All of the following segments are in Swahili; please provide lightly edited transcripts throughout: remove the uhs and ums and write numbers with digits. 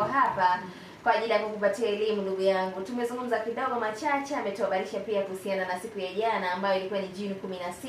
Yuko hapa kwa ajili ya kukupatia elimu ndugu yangu. Tumezungumza kidogo machache, ametuhabarisha pia kuhusiana na siku ya jana ambayo ilikuwa ni Juni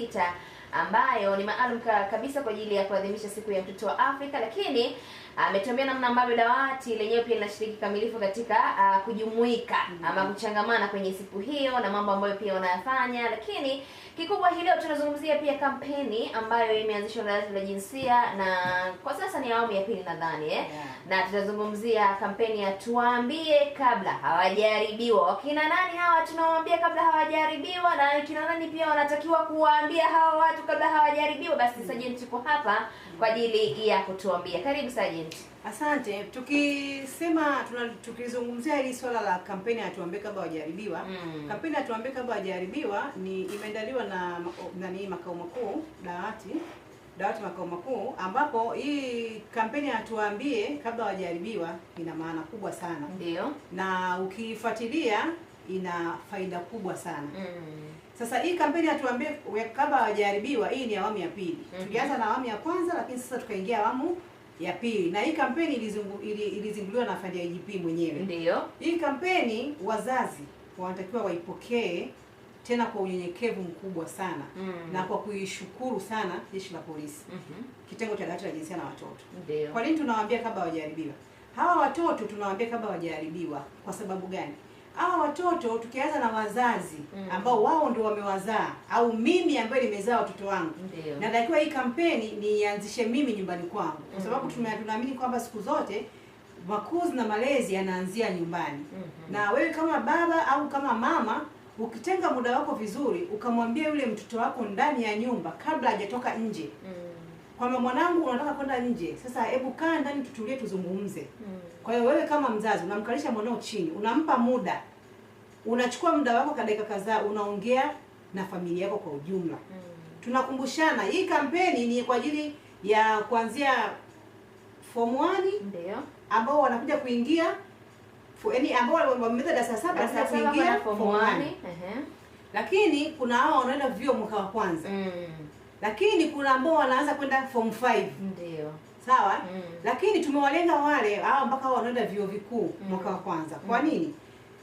16 ambayo ni maalum kabisa kwa ajili ya kuadhimisha siku ya mtoto wa Afrika, lakini ametuambia namna ambavyo dawati lenyewe pia linashiriki kamilifu katika kujumuika ama kuchangamana kwenye siku hiyo na mambo ambayo pia wanayafanya. Lakini kikubwa hii leo tunazungumzia pia kampeni ambayo imeanzishwa na Dawati la Jinsia na kwa sasa ni awamu ya pili nadhani Yeah. Na tutazungumzia kampeni ya tuambie kabla hawajaharibiwa. Wakina nani hawa tunawaambia kabla hawajaharibiwa, na kina nani pia wanatakiwa kuwaambia hawa watu kabla hawajaharibiwa? Basi Sergeant tuko hapa kwa ajili ya kutuambia. Karibu Sergeant. Asante. Tukisema tukizungumzia hili swala la kampeni ya tuambie kabla hawajaharibiwa. Kampeni ya tuambie kabla hawajaharibiwa ni imeandaliwa na nani, makao makuu, dawati makao makuu, ambapo hii kampeni ya tuambie kabla hawajaharibiwa ina maana kubwa sana. Ndio. Na ukifuatilia ina faida kubwa sana. Sasa hii kampeni ya tuambie kabla hawajaharibiwa, hii ni awamu ya pili. Tulianza na awamu ya kwanza, lakini sasa tukaingia awamu ya pili. Na hii kampeni ilizinduliwa na afande IGP mwenyewe. Ndio. Hii kampeni wazazi wanatakiwa waipokee tena kwa unyenyekevu mkubwa sana na kwa kuishukuru sana Jeshi la Polisi, kitengo cha Dawati la Jinsia na Watoto. Ndio. Kwa nini tunawaambia kabla hawajaharibiwa? Hawa watoto tunawaambia kabla hawajaharibiwa kwa sababu gani? Hawa watoto tukianza na wazazi ambao wao ndio wamewazaa, au mimi ambaye nimezaa watoto wangu, natakiwa hii kampeni nianzishe mimi nyumbani kwangu, kwa sababu tunaamini kwamba siku zote makuzi na malezi yanaanzia nyumbani. Na wewe kama baba au kama mama ukitenga muda wako vizuri, ukamwambia yule mtoto wako ndani ya nyumba kabla hajatoka nje kwamba mwanangu, unataka kwenda nje, sasa hebu kaa ndani tutulie, tuzungumze. Kwa hiyo wewe kama mzazi unamkalisha mwanao chini, unampa muda, unachukua muda wako kwa dakika kadhaa, unaongea na familia yako kwa ujumla. Tunakumbushana hii kampeni ni kwa ajili ya kuanzia form 1 ndio ambao wanakuja kuingia yaani ambao wamemaliza darasa 7 na kuingia form 1. Lakini kuna hao wanaenda vyuo mwaka wa kwanza. Lakini kuna ambao wanaanza kwenda form 5. Ndio. Sawa? Lakini tumewalenga wale hao mpaka wanaenda vyuo vikuu mwaka wa kwanza. Kwa nini?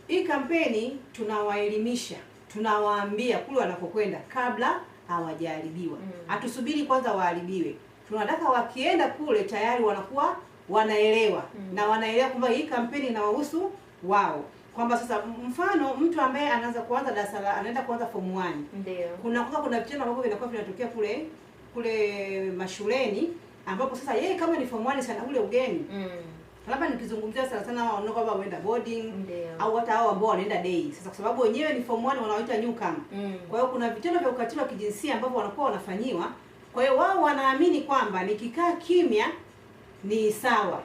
Hii kampeni tunawaelimisha, tunawaambia kule wanakokwenda kabla hawajaharibiwa. Hatusubiri kwanza waharibiwe. Tunataka wakienda kule tayari wanakuwa wanaelewa na wanaelewa kwamba hii kampeni inawahusu wao. Kwamba sasa mfano mtu ambaye anaanza kuanza darasa la anaenda kuanza form 1. Ndio. Kuna vitendo ambavyo vinakuwa vinatokea kule mashuleni, ambapo sasa yeye kama ni form 1 sana ule ugeni. Labda nikizungumzia sana sana wao kwamba waenda boarding au hata hao ambao wanaenda day. Sasa kwa sababu wenyewe ni form 1 wanaoita newcomer. Kwa hiyo kuna vitendo vya ukatili wa kijinsia ambavyo wanakuwa wanafanyiwa. Kwa hiyo wao wanaamini kwamba nikikaa kimya ni sawa,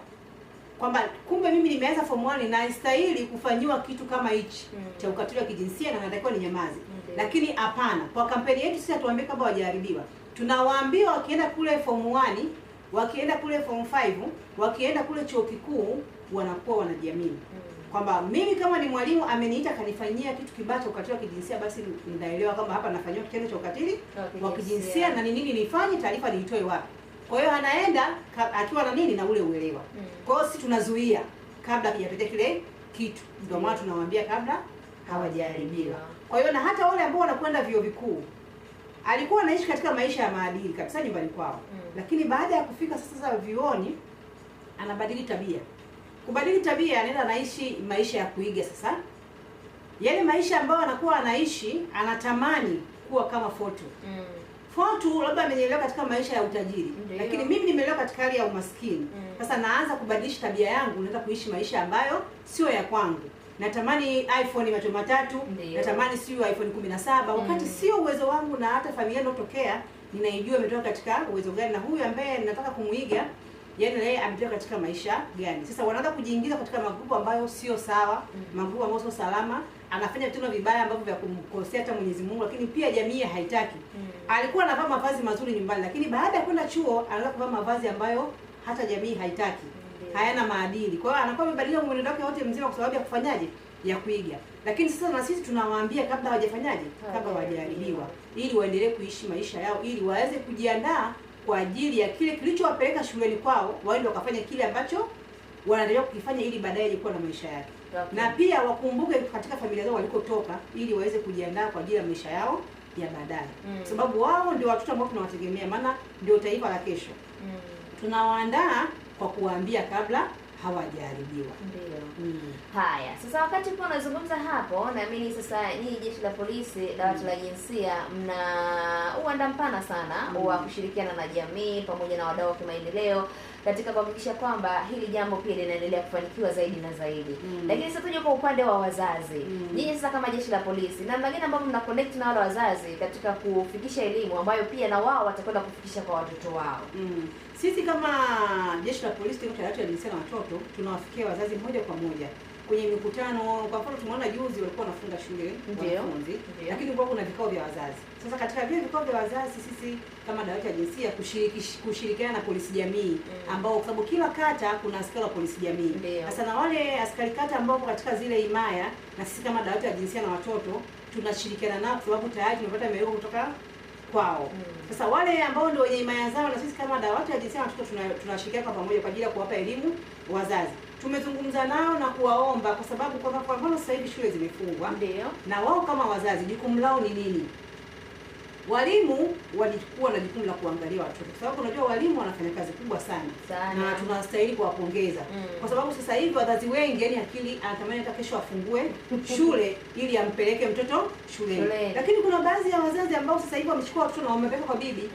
kwamba kumbe mimi nimeanza form 1 na istahili kufanyiwa kitu kama hichi cha ukatili wa kijinsia na natakiwa ninyamaze. Lakini hapana, kwa kampeni yetu sisi hatuwaambii kwamba hawajaharibiwa. Tunawaambia wakienda kule form 1, wakienda kule form 5, wakienda kule chuo kikuu wanakuwa wanajiamini. Kwamba mimi kama ni mwalimu ameniita kanifanyia kitu kibaya cha ukatili wa kijinsia, basi nitaelewa kwamba hapa nafanyiwa kitendo cha ukatili wa kijinsia na ni nini nifanye, taarifa niitoe wapi. Kwa hiyo anaenda akiwa na nini na ule uelewa. Kwa hiyo sisi tunazuia kabla hakijatokea kile kitu. Ndio maana tunawaambia kabla hawajaharibiwa. Kwa hiyo na hata wale ambao wanakwenda vyuo vikuu, alikuwa anaishi katika maisha ya maadili kabisa nyumbani kwao. Lakini baada ya kufika sasa vyuoni anabadili tabia. Kubadili tabia, anaenda anaishi maisha ya kuiga sasa. Yale maisha ambayo anakuwa anaishi, anatamani kuwa kama Fotu. Fotu labda amenielewa katika maisha ya utajiri, lakini mimi nimeelewa katika hali ya umaskini. Sasa naanza kubadilisha tabia yangu, naanza kuishi maisha ambayo sio ya kwangu. Natamani iPhone macho matatu, natamani sio iPhone 17, wakati sio uwezo wangu, na hata familia inayotokea ninaijua imetoka katika uwezo gani, na huyu ambaye nataka kumuiga yaani yeye ametoka katika maisha gani. Sasa wanaanza kujiingiza katika magrupu ambayo sio sawa, magrupu ambayo sio salama, anafanya vitendo vibaya ambavyo vya kumkosea hata Mwenyezi Mungu, lakini pia jamii haitaki. Alikuwa anavaa mavazi mazuri nyumbani, lakini baada ya kwenda chuo anaanza kuvaa mavazi ambayo hata jamii haitaki. Hayana maadili. Kwa hiyo anakuwa amebadilika mwenendo wake wote mzima kwa sababu ya kufanyaje? Ya kuiga. Lakini sasa na sisi tunawaambia kabla hawajafanyaje? Kabla hawajaharibiwa, ili waendelee kuishi maisha yao, ili waweze kujiandaa kwa ajili ya kile kilichowapeleka shuleni kwao, waende wakafanya kile ambacho wanatakiwa kukifanya ili baadaye kuwa na maisha yake. Okay. Na pia wakumbuke katika familia zao walikotoka ili waweze kujiandaa kwa ajili ya maisha yao ya baadaye. Sababu wao ndio watoto ambao tunawategemea, maana ndio taifa la kesho. Tunawaandaa kwa kuwaambia kabla hawajaribiwa. Ndio. Haya, sasa wakati upo unazungumza hapo, naamini sasa nyinyi jeshi la polisi dawati la jinsia mna uwanda mpana sana wa kushirikiana na jamii pamoja na wadau wa kimaendeleo katika kuhakikisha kwamba hili jambo pia linaendelea kufanikiwa zaidi na zaidi. Lakini sasa tuje kwa upande wa wazazi. Nyinyi sasa kama jeshi la polisi, namna gani ambavyo mna connect na wale wazazi katika kufikisha elimu ambayo pia na wao watakwenda kufikisha kwa watoto wao? Sisi kama jeshi la polisi kitengo cha dawati la jinsia na watoto tunawafikia wazazi moja kwa moja kwenye mikutano. Kwa mfano tumeona juzi walikuwa wanafunga shule wanafunzi, lakini kulikuwa kuna vikao vya wazazi. Sasa katika vile vikao vya wazazi sisi kama dawati la jinsia kushirikiana na polisi jamii, ambao kwa sababu kila kata kuna askari wa polisi jamii. Sasa na wale askari kata ambao katika zile himaya, na sisi kama dawati la jinsia na watoto tunashirikiana nao kwa sababu tayari tumepata maelezo kutoka kwao. Sasa wale ambao ndio wenye himaya zao na sisi kama dawati la jinsia na watoto tunashirikiana kwa pamoja kwa ajili ya kuwapa elimu wazazi. Tumezungumza nao na kuwaomba kwa sababu kwa mfano sasa hivi shule zimefungwa. Ndio. Na wao kama wazazi jukumu lao ni nini? Walimu walikuwa na jukumu la kuangalia watoto, kwa sababu unajua walimu wanafanya kazi kubwa sana, na tunastahili kuwapongeza. Kwa sababu sasa hivi wazazi wengi, yani akili anatamani hata kesho afungue shule ili ampeleke mtoto shuleni. Lakini kuna baadhi ya wazazi ambao sasa hivi wamechukua watoto na wamepeleka kwa bibi.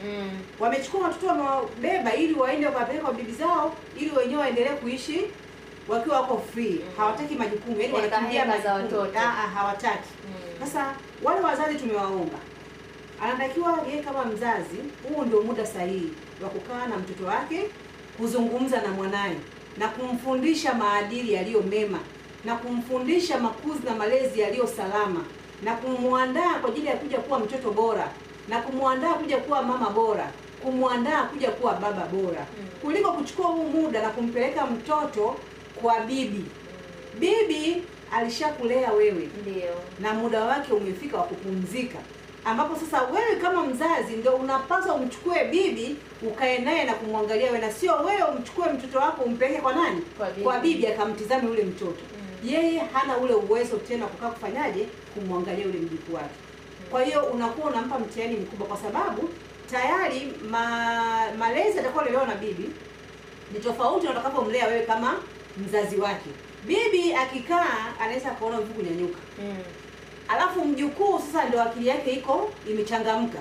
Wamechukua watoto wamewabeba ili waende wakapeleka kwa bibi zao ili wenyewe waendelee kuishi wakiwa wako free. Hawataki majukumu, yani wanakimbia majukumu. Hawataki. Sasa wale wazazi tumewaomba, anatakiwa yeye kama mzazi, huu ndio muda sahihi wa kukaa na mtoto wake, kuzungumza na mwanae na kumfundisha maadili yaliyo mema na kumfundisha makuzi na malezi yaliyo salama na kumwandaa kwa ajili ya kuja kuwa mtoto bora na kumwandaa kuja kuwa mama bora, kumwandaa kuja kuwa baba bora, kuliko kuchukua huu muda na kumpeleka mtoto kwa bibi. Bibi alishakulea wewe. Ndio. Na muda wake umefika wa kupumzika, ambapo sasa wewe kama mzazi ndio unapaswa umchukue bibi ukae naye na kumwangalia wewe, na sio wewe umchukue mtoto wako umpeleke kwa nani? Kwa bibi akamtizame yule mtoto. Yeye hana ule uwezo tena kukaa kufanyaje kumwangalia yule mjukuu wake. Kwa hiyo unakuwa unampa mtihani mkubwa, kwa sababu tayari malezi atakuwa na bibi ni tofauti na utakapomlea wewe kama mzazi wake. Bibi akikaa anaweza kuona mvu kunyanyuka. Alafu mjukuu sasa ndio akili yake iko imechangamka.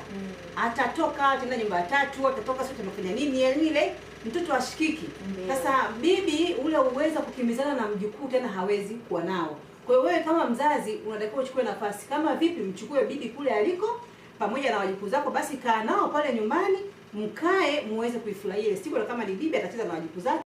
Atatoka tena nyumba ya tatu, atatoka sio tumefanya nini yani ile mtoto ashikiki. Sasa bibi ule uwezo kukimbizana na mjukuu tena hawezi kuwa nao. Kwa hiyo wewe kama mzazi unatakiwa uchukue nafasi. Kama vipi mchukue bibi kule aliko pamoja na wajukuu zako, basi kaa nao pale nyumbani, mkae muweze kuifurahia ile siku, na kama ni bibi atacheza na wajukuu zake.